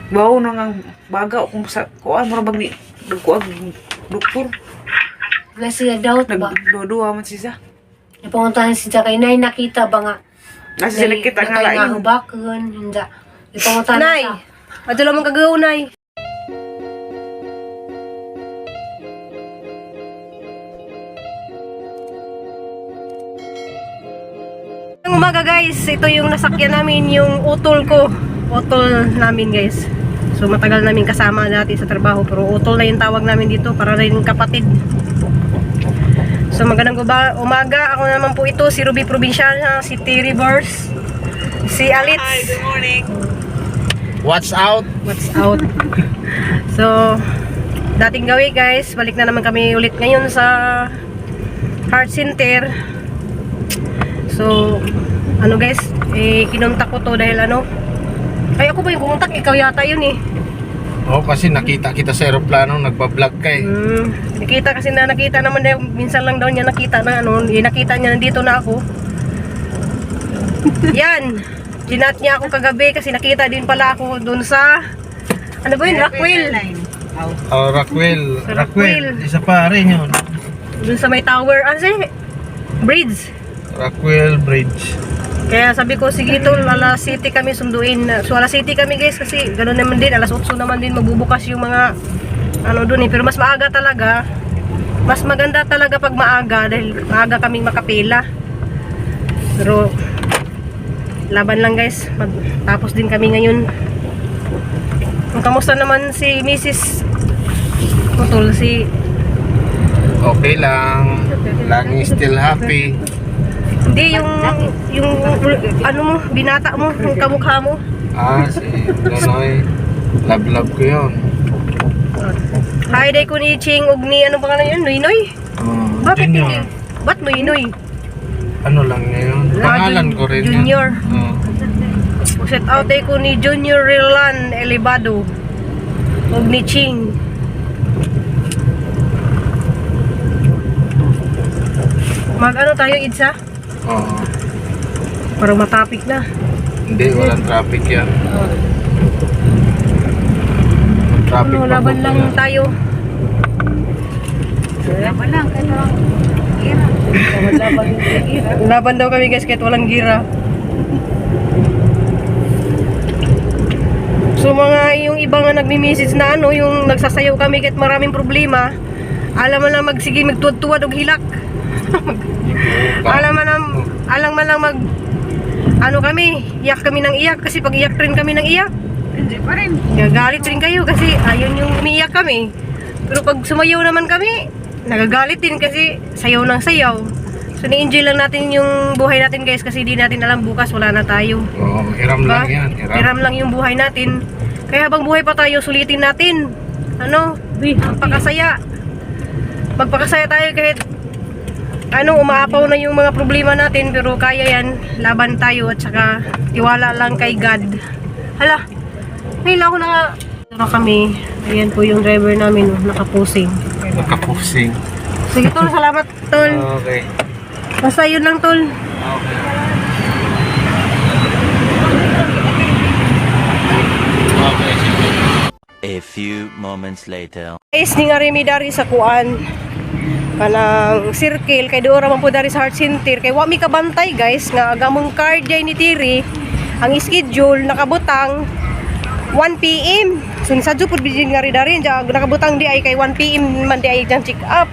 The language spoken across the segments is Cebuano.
Bawo na nga baga kung sa kuan mura bag ni dugkuag doktor. Wala sila doubt ba? Nagduwa man siya. Ipanguntahan siya kay Nay, nakita ba nga? Nasa sila kita nga lain. lain. Hubakan, hindi. Ipanguntahan Nay! siya. Adto lang mong kagaw, Nay. Ang umaga, guys, ito yung nasakyan namin, yung utol ko. Utol namin, guys. So matagal namin kasama dati sa trabaho, pero utol na yung tawag namin dito para rin kapatid. So magandang umaga, ako naman po ito, si Ruby Provinciana, si T. Rivers, si Alitz. Hi, good morning. Watch out! What's out? So, dating gawi, guys, balik na naman kami ulit ngayon sa Heart Center. So, ano guys, eh, kinontak ko to dahil ano, ay ako ba yung kumontak? Ikaw yata yun eh. Oo, kasi nakita kita sa aeroplano, nagbablog ka eh. Nakita kasi na nakita naman na, minsan lang daw niya nakita na ano, eh, nakita niya nandito na ako. Yan. Chinat niya ako kagabi kasi nakita din pala ako dun sa ano ba yun? Rockwell. Oh, Rockwell. Sa Rockwell. Isa pa rin yun. Dun sa may tower, ano siya? Bridge. Rockwell Bridge. Kaya sabi ko, sige tol, alas city kami sunduin. So alas city kami, guys, kasi ganoon naman din, alas 8 naman din magbubukas yung mga ano dun eh. Pero mas maaga talaga. Mas maganda talaga pag maaga dahil maaga kaming makapila. Pero laban lang, guys, tapos din kami ngayon. Ang kamusta naman si Mrs. Putol, si Okay lang. Laging still happy. Hindi, yung ano mo, binata mo, yung kamukha mo. Ah, si Nonoy. Love love ko yun. Hi day ko ni Ching og ni ano pangalan yun? Noynoy? Oh, Bakit junior. hindi? Ba't Noynoy? Ano lang ngayon? Pangalan ko rin yun. Junior. Oh. Set out day ko ni Junior Rilan Elevado og ni Ching. Mag ano tayo, Idsa? Oo. Para matapik na. Hindi, walang traffic yan. Traffic Ano, pa laban po lang pala. tayo. Laban lang kahit walang gira. Laban gira. Laban daw kami, guys, kahit walang gira. So mga yung iba nga nagmi-message na ano, yung nagsasayaw kami kahit maraming problema, alam mo lang magsige magtuwad-tuwad og hilak. Alam mo lang, alam mo lang mag ano kami, iyak kami ng iyak kasi pag iyak rin kami ng iyak, Hindi pa rin. nagagalit rin kayo kasi ayun yung umiiyak kami. Pero pag sumayaw naman kami, nagagalit din kasi sayaw ng sayaw. So ni-enjoy lang natin yung buhay natin, guys, kasi di natin alam bukas wala na tayo. Oo, hiram Diba? lang yan. Hiram. Hiram lang yung buhay natin. Kaya habang buhay pa tayo, sulitin natin. Ano? Magpakasaya. Magpakasaya tayo kahit ano, umaapaw na yung mga problema natin, pero kaya yan, laban tayo at saka tiwala lang kay God. Hala, ngayon lang ako na na kami. Ayan po yung driver namin, oh, nakapusing. Nakapusing. Sige tol, salamat tol. Okay. Basta yun lang, tol. Okay. Okay, sige. A few moments later. Guys, ni nga remi dari sa kuan kanang circle kay doora man po dari sa heart center kay wa mi kabantay, guys, nga gamong card jay ni Tiri ang schedule nakabutang 1 PM. So nisadyo pud bijin nga ri dari dya, nakabutang di ay kay 1 PM man di ay dyan check up.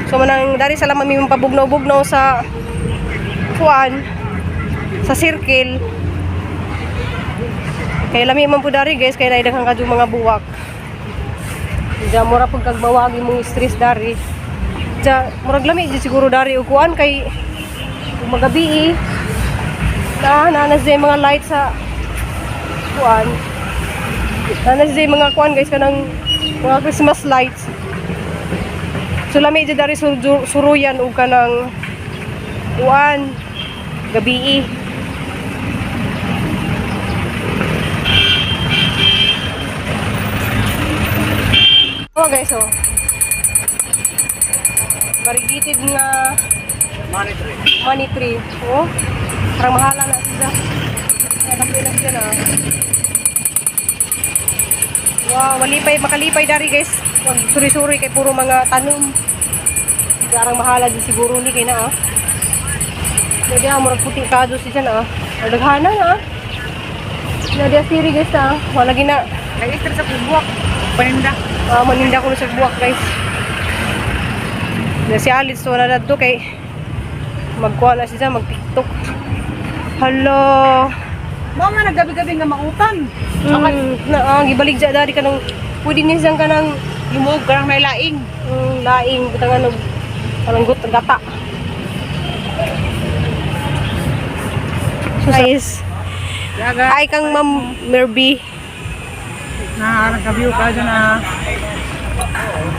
So manang dari sa lamang mi pabugnaw-bugnaw sa kuan sa circle kay lami man po dari, guys, kay naidaghan kadyo mga buwak. Diya mura pag kagbawag imong stress dari. Diya murag lami di siguro dari og kuan kay kung magabi eh. Na na siya mga light sa kuan. Na na siya mga kuan, guys, kanang mga Christmas lights. So lami di dari suruyan og kanang kuan gabi eh. Oh guys, oh. Variegated nga money tree. Money tree. Oh. Parang mahala na siya. Nakapila siya na. Wow, malipay, makalipay dari, guys. Wag suri-suri kay puro mga tanom. Garang mahala din siguro ni kay na ah. Dadi ah, murag puti kado si siya na ah. Or daghana na ah. Dadi ah, siri, guys, ah. Wala gina. Nag-stress sa buwak. Paninda. Ah, maninda ko na sa buwak, guys. Na si Alice wala na to kay magkuha na siya, mag-TikTok. Hala. Mao nga naggabi-gabi nga mautan. Na ah, gibalik dya dari kanang pwede niya siyang kanang Himog karang may laing. Laing butangan og kanang gut gata. So, guys, Yaga. ay kang Ma'am Merby. Na arang ka-view ka dyan ah.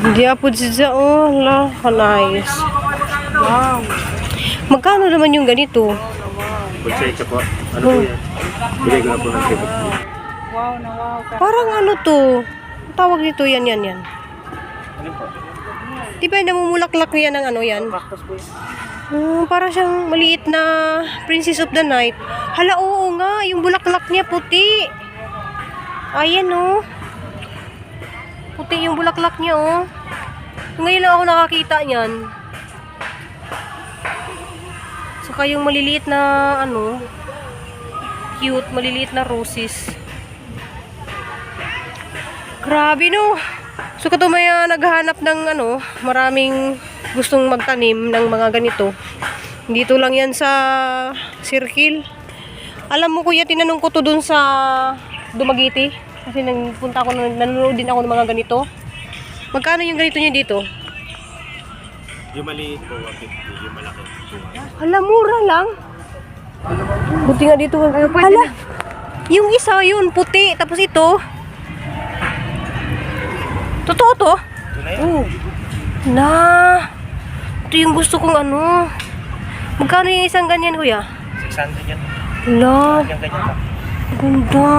Hindi po siya, oh, hala, how nice. Wow. Magkano naman yung ganito? Pagsaita po. Ano po yan? Bigay ko na po ng 350. Wow na wow. Parang ano to? Ang tawag nito yan, yan, yan. Di ba namumulaklak niya ng ano yan? Cactus po yan. Oh, para siyang maliit na Princess of the Night. Hala, oo nga. Yung bulaklak niya puti. Ayan, oh. Puti yung bulaklak niya, oh. Ngayon lang ako nakakita niyan. Saka yung maliliit na, ano, cute, maliliit na roses. Grabe, no. So, kato may naghahanap ng ano, maraming gustong magtanim ng mga ganito. Dito lang yan sa circle. Alam mo, kuya, tinanong ko to dun sa Dumaguete. Kasi nagpunta ako, nanonood din ako ng mga ganito. Magkano yung ganito niya dito? Yung maliit po, 150. Yung malaki, 200. Hala, mura lang. Buti nga dito. Hala, yung isa yun, puti. Tapos ito. Totoo to? Oo. Na, ito yung gusto kong ano. Magkano yung isang ganyan, kuya? 600 yan. Hala, Yung ganyan pa. ganda.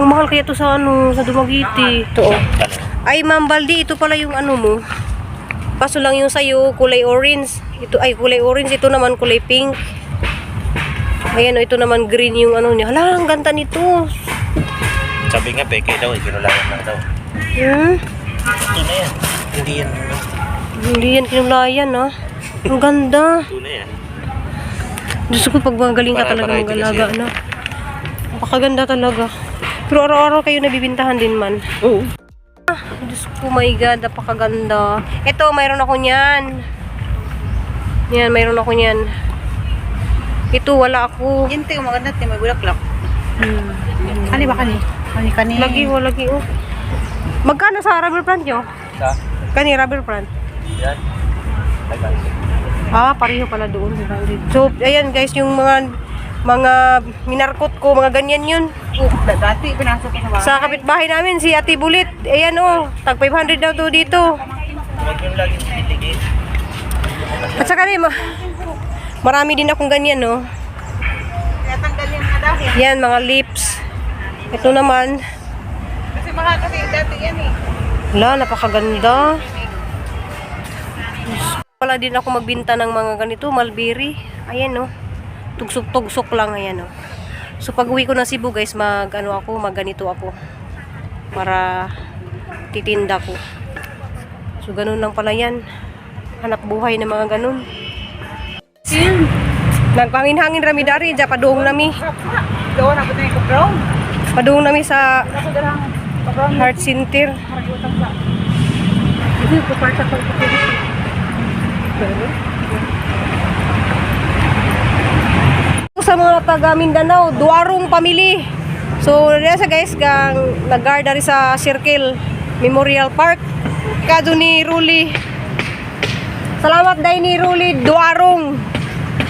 Ang mahal kaya to sa ano, sa Dumaguete. Ito, oh. Ay, Ma'am Baldi, ito pala yung ano mo. Kaso lang yung sayo, kulay orange. Ito, ay, kulay orange. Ito naman, kulay pink. Ayan, oh, ito naman green yung ano niya. Hala, ang ganda nito. Sabi nga, peke daw. Eh, kinulayan lang daw. Hmm? Ito na yan. Hindi yan. Hindi yan kinulayan, ah. Ang ganda. Ito na yan. Diyos ko, pag magaling ka talaga Variety kasi mag-alaga yan. na. Napakaganda talaga. Pero araw-araw kayo nabibintahan din man. Oo. Ah, Diyos ko, my God, napakaganda. Ito, mayroon ako niyan. Yan, mayroon ako niyan. Ito, wala ako. Yan tayo maganda tayo may bulaklak. Kani ba kani? Kani kani. Lagi, oh, lagi, oh. Magkano sa rubber plant nyo? Sa? Kani, rubber plant. Yan. Ah, pareho pala doon. So, ayan guys, yung mga minarkot ko, mga ganyan yun. Oh, dati pinasok ko sa bahay. Sa kapitbahay namin, si Ate Bulit. Ayan oh, tag 500 daw to dito. Huwag yung laging tinitigil. At saka rin, marami din akong ganyan, no. Kaya tanggal yung mga dahon. Yan, mga lips. Ito naman, Kasi mahal kasi dati yan eh. wala, napakaganda. Diyos, wala din ako magbinta ng mga ganito, mulberry. Ayan, no. Tugsok-tugsok lang, ayan, no. So, pag uwi ko ng Cebu, guys, mag, ano ako, mag ganito ako. Para titinda ko. So, ganun lang pala yan. Hanap buhay ng mga ganun. Nagpangin-hangin rami dari, dya paduong nami. Gawa na po tayo ko brown. Paduong nami sa Ako darang pa-brown. Heart Center. Maragutang sa. Ito ko part ako ito. Sa mga taga Mindanao, Duarong family. So, diya sa guys, gang nag-guard dari sa Circle Memorial Park. Kado ni Ruli. Salamat dahil ni Ruli Duarong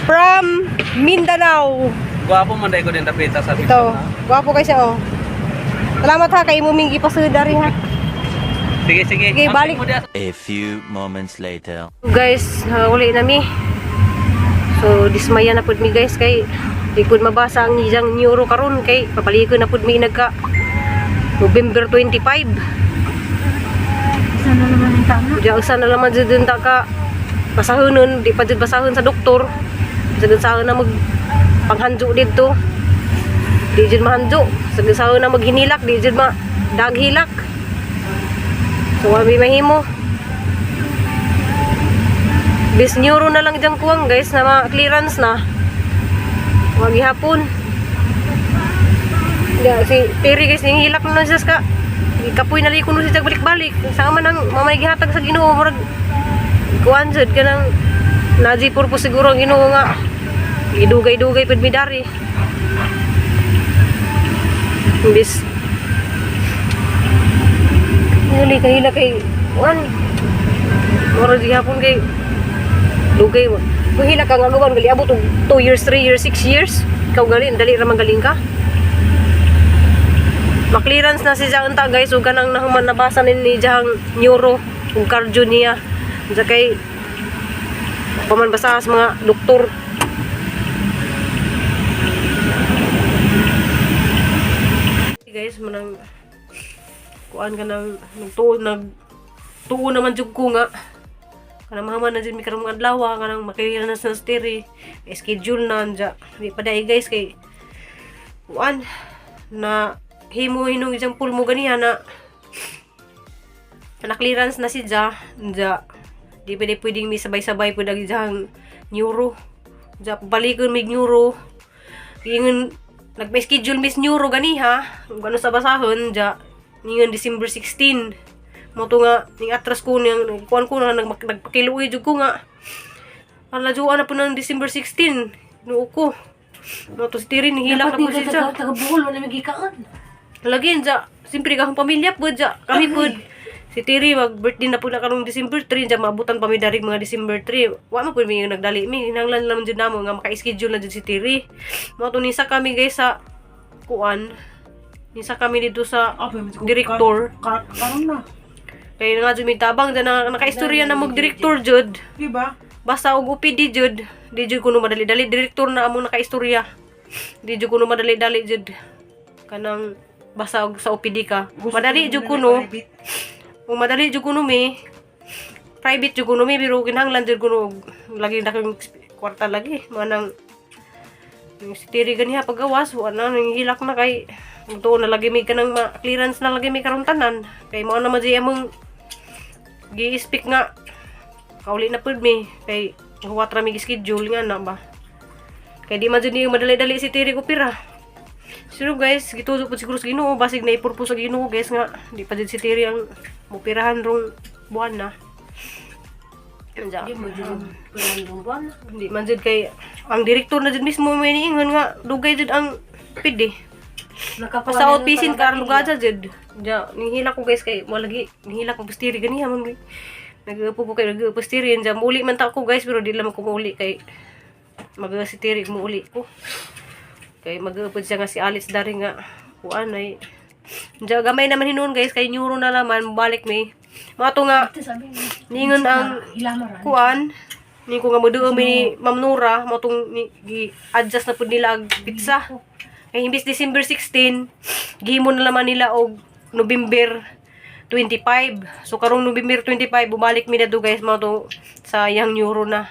from Mindanao. Gwapo man dahil ko din tapita sa Ito, gwapo kayo siya oh. Salamat ha kay mo ming ipasud dari ha. Sige, sige. Sige, balik. Mo diya. A few moments later. Guys, uli na mi. So, dismaya na pud mi, guys, kay di pud mabasa ang iyang neuro karon kay papaliko na pud mi nagka November 25. Isa na naman yung tama. Diya usa na naman jud ta ka basahonon, di pa jud basahon sa doktor. Bisag sahon na mag panghanjo didto. Di jud mahanjo. Bisag sahon na maghinilak, di jud ma daghilak. So wa may mahimo. Bis neuro na lang diyang kuwang guys na ma-clearance na. Wag gihapon. Ya, si Terry guys nihilak na siya ka. Kapoy na liko no siya balik-balik. Sa man ang mamay gihatag sa Ginoo murag kuan jud kanang naji purpose siguro ang Ginoo nga gidugay-dugay pud mi dari. Imbis Huli kahila kay kuan. Murag gihapon kay dugay mo. Kung hila ka nga gawan gali abot og 2 years, 3 years, 6 years. Ikaw gali, dali ra man galing ka. Ma-clearance na si Jang unta guys ug kanang nahuman nabasa ni Jang neuro ug cardio niya. Unsa kay paman basa sa mga doktor. Guys, manang kuan ka nang nagtuo nag tuo naman jud ko nga kanang mahaman na jud mi karong adlaw kanang makilala na sa stiri schedule na anja di pa dai guys kay kuan na himo hinong isang pulmo ganiha na na clearance na si Ja ja di pa di pwedeng may sabay-sabay pud ang ijang neuro ja balikon mig neuro ingon nagpa-schedule miss neuro ganiha ug ano sa basahon ja ningon December 16 mo to nga ning atras ko niyang kuan ko na nagpakiluoy jud ko nga alajuan na po ng December 16 noo ko mo to si Tiri nihilak na Dapat po ni si Ja. taga taga Bohol wala magikaan. Lagi ja, siyempre akong pamilya po ja, kami po. Si Tiri mag birthday na po na karong December 3 ja maabutan pa mi dari mga December 3. Wa man po mi yung nagdali mi, hinanglan lang jud namo nga maka-schedule na jud si Tiri. Mao to nisa kami guys sa kuan. Nisa kami dito sa direktor. Karon na. Kaya nga jud mi tabang dyan na nakaistorya na mag direktor jud. Di ba? Basta og OPD jud, di jud kuno madali-dali direktor na among nakaistorya. Di jud kuno madali-dali jud. Kanang basta og sa OPD ka. Madali jud kuno. Kung madali jud kuno mi, private jud kuno mi pero kinahanglan jud kuno og lagi na kang kwarta lagi manang yung si Terry ganiha pagawas wa na nang hilak na kay tuon na lagi mi kanang ma clearance na lagi mi karon tanan kay mao na man jud among gi-speak nga kauli na pud mi kay huwat ra mi schedule nga na ba kay di man jud niyo madali-dali si Terry ko pira. Siguro guys, gituzo po siguro sa Ginoo, basig na ipurpo sa Ginoo guys nga di pa jud si Terry ang mupirahan rong buwan na. Diyan. Di mo jud kuan buwan. Hindi man jud kay ang direktor na jud mismo may niingon nga dugay jud ang pidi. Nakakuha Sa na outpatient ng ka lugada jud. Ja, nihila ko guys kay mo lagi nihila ko pustiri ganiha man gay. Nag-upo ko kay nag-upo pustiri ja muli man ta ko guys pero di lang ko muuli kay mag-sitiri muuli ko. Kay mag-upo siya nga si Alice dari nga kuan ay Ja, gamay naman hinuon guys kay neuro na naman balik mi. Mga to nga Ito sabi ni. ningon ang Hilamaran. kuan ni ko nga moduo mi ni Ma'am Nora mo tong gi-adjust na pud nila ang pizza. Kay imbis December 16, gihimo na laman nila og November 25. So karong November 25 bumalik mi na do guys mo to sa yang neuro na.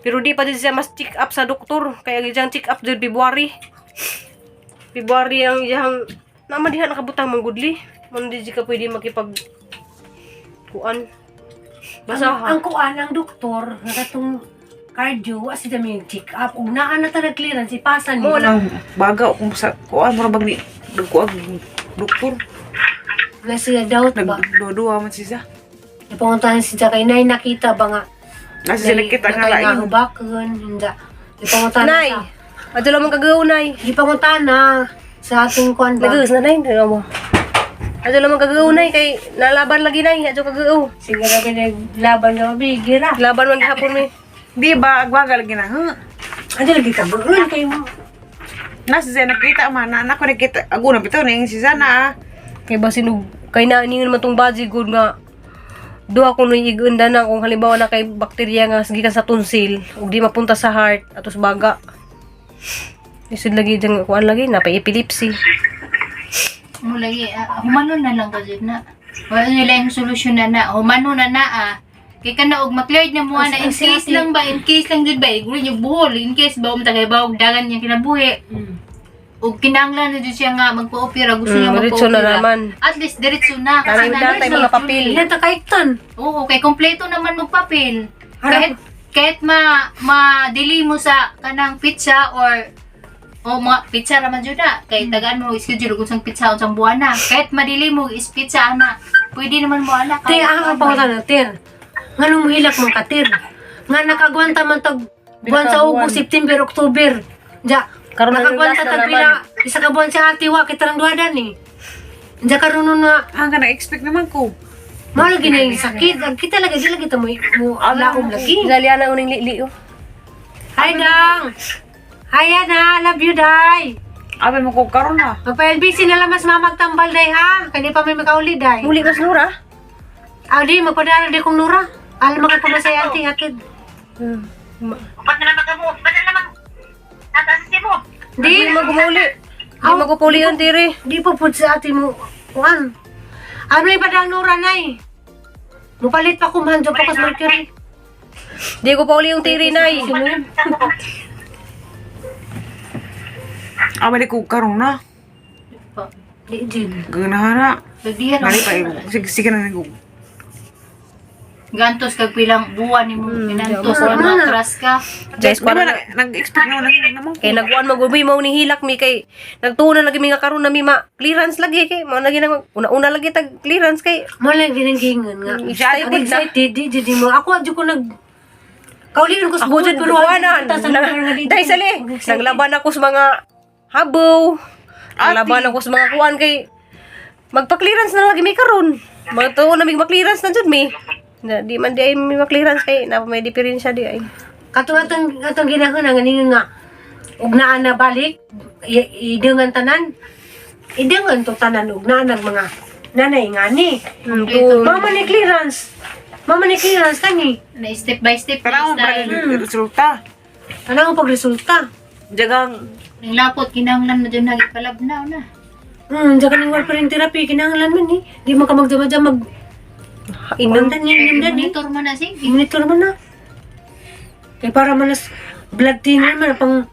Pero di pa din siya mas check up sa doktor kay ang iyang check up jud February. February ang iyang naman diha nakabutang manggudli. Man di ka pwede makipag kuan. Basta Ang, ang kuan ang doktor nga katong cardio wa si dami check up ug naa na ta clearance ipasa ni. Mo na. Ang baga kung sa kuan mura bag ni dugkuag doktor. Na siya doubt ba. Nagduwa man siya. Ipanguntahan siya kay nay nakita ba nga Nasa sila kita nga lain. Hubakan, hindi. Ipanguntahan Nay, sa adto lang mong kagaw, nay. Ipanguntahan na sa ating kuan ba. Nagaus na, nay. Tingnan mo. Adto lang mong kagaw, nay. Kay nalaban lagi, nay. Adto kagaw. Siguro ka naglaban ka mabigira. Laban man gihapon mi. Di ba agwaga lagi na. Huh? Ano lagi ka buon kay mo. Nasa siya nakita man na ako nakita ago na bitaw na yung si Zana. Ah. Kay basin og kay na ningon man tong baji good nga duha ko nung igunda na kung halimbawa na kay bakterya nga gikan sa tonsil ug di mapunta sa heart atos baga. Isud lagi dyan kuan lagi na pay epilepsy. Mo lagi humano na lang gajud na. Wala nila yung solusyon na na. Humano na na ah. Kay kana og makleared na mo na in case lang ba, in case lang jud ba, iguro yung buhol, in case ba umta kay bawog dagan yung kinabuhi. ug kinahanglan na jud siya nga magpa-opera, gusto niya Diretso na magpa-opera. naman. At least diretso na Tanay na natay mga papel. Ilan ta kaiktan? Oo, kay kompleto naman magpapel. Harap- Kahit kahit ma ma-delay mo sa kanang pizza or o mga pizza ra man jud na kay tagaan mo schedule kung sang pizza unsang buwan na kahit ma-delay mo is pizza ana pwede naman mo ana Te, ang ang pangutana, Ter. Nga nung muhilak man ka, Ter. Nga nakagwanta man tag buwan sa August, September, October. Ja, Karon na nakagwanta last na tag naman. pila, isa ka buwan sa ate wa kita rang duha ni. Ja karon nun na Ah, nga na-expect naman ko. mao lagi na yung sakit. Ang kita lagi dili kita mo mo laom lagi. Dali ana uning lili oh. Hi dang. Hi ana, love you day. Abi mo ko karon na. Magpa-LBC na lang mas mamagtambal day ha. Kani pa may makauli day. Muli mas Nora. Ah, di magpadala di kong Nora. Alam mo kung masaya ate atid. Di Di magumuli. Di magupuli ang tiri. Di po po sa ate mo. Kuan. Ano yung padang Nora nay? Mupalit pa kumhan pa kas Mercury. Di ko pauli yung tiri nay. Abi di ko karon na. Di din. Ganahan na. Pagdihan Nali pa eh. Sige, sige na nag gantos kag pilang buwan nimo ginantos Ano or na? matras ka. Guys, Di ba kuan na. nag-expect naman naman ko. Kay nagkuan magumi mo ni hilak mi kay nagtuon na lagi mi nga karon na mi ma clearance lagi kay mo lagi nang una-una lagi tag clearance kay Mo lang ginanggingan nga. Excited Ang na. excited, di, di, di mo. Ako, adyo ko nag... Kaulion ko sa Ako buhat, jud pero kuanan. adyo sa lugar nga dito. Dahil sali, naglaban ako sa mga habaw. Naglaban ako sa mga kuan kay magpa-clearance na lagi mi karon. Magtuon na mi ma-clearance na jud mi. Na, di man di ay mi ma-clearance kay na may diferensya di ay. Katong atong, atong ginahon, ang ganingan nga, ug naa na balik, idengan tanan, idengan to tanan, ug naa nag mga nanay nga ni. Mama ni clearance. Mama ni clearance tani. Na step by step Tanaw na mo style. para resulta. Tanang ang pagresulta. Jagang Ning lapot kinahanglan mo jud nagipalabnaw na. Diyan ka ng warfarin therapy, kinahanglan man ni. Di man ka magdama-dama mag... Inom. Inom niya, inom dan eh. Monitor mo na sige. Monitor mo na. Kaya para man nas blood thinner man, pang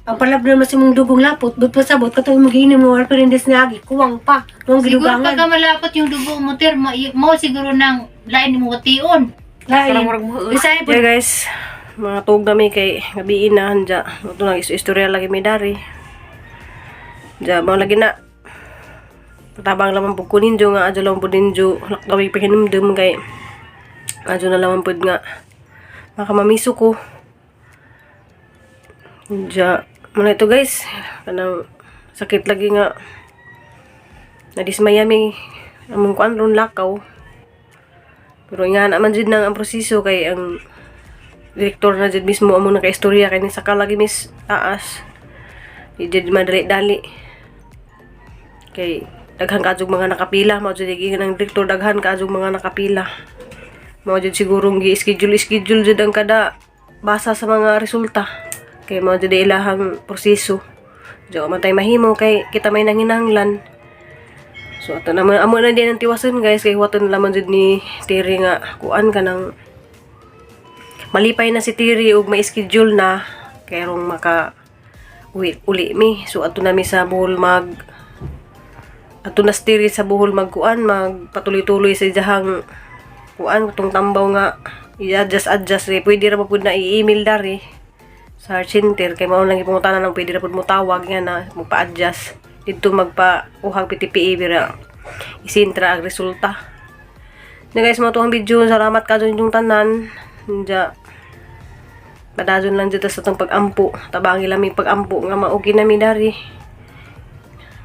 pampalab naman sa mong dugong lapot, but pasabot, katong magiinom mo warfarin des na agi, kuwang pa, mong Siguro gidugangan. pagka malapot yung dugo mo ter, mo, mo siguro nang lain mo kation. Lain. Parang murag mo. Bisaya po. Yeah guys, mga tuog na mi kay gabiin na hanja. Ito nang istorya lagi mi dari. Ja, mao lagi na. Tabang lamang pud ko ninyo nga adyo lang pud ninyo lakaway pahinumdum kay adyo na lamang pud nga makamamiso ko. Ja, muna ito guys. Kanang sakit lagi nga nadismaya mi among kuan ron lakaw. Pero nga naman jud nang ang proseso kay ang direktor na jud mismo amo nakaistorya kay ni saka lagi mis taas. Di jud madali-dali. Kay daghan kaadtog mga nakapila, mao jud giingon ang direktor daghan kaadtog mga nakapila. Mao jud sigurong gi-schedule schedule jud ang kada basa sa mga resulta. Kay mao jud ilahang proseso. Diyo man tay mahimo kay kita may nanginahanglan. So ato naman amo na din ang tiwason guys kay huwaton lamang jud ni Terry nga kuan ka ng malipay na si Terry ug may schedule na kay rong maka uwi uli mi. So ato na mi sa Bohol mag ato na si Terry sa Bohol magkuan magpatuloy-tuloy sa iyahang kuan katong tambaw nga i-adjust adjust eh. Pwede ra ba pud na i-email dari sa heart center kay mao lang ipangutana nang pwede ra pud mo tawag nga na magpa-adjust didto magpa-uhag PTPA bira isintra ang resulta. Na guys, mo ang video. Salamat ka dyan yung tanan. Diya. Padayon lang dito sa itong pag-ampo. Tabangi lang may pag-ampo nga maugi na mi dari.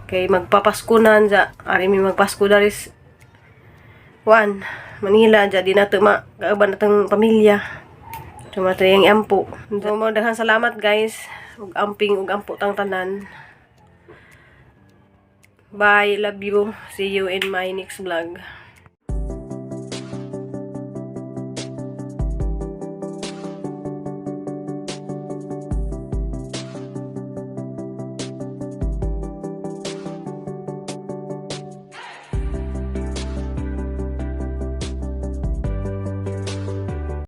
Kay magpapasko na diya. Ari mi magpasko dari Juan, Manila diya di nato ma kauban natong pamilya. Tumatay ang ampo. So, mo daghang salamat guys. Ug amping ug ampo tang tanan. Bye, love you. See you in my next vlog.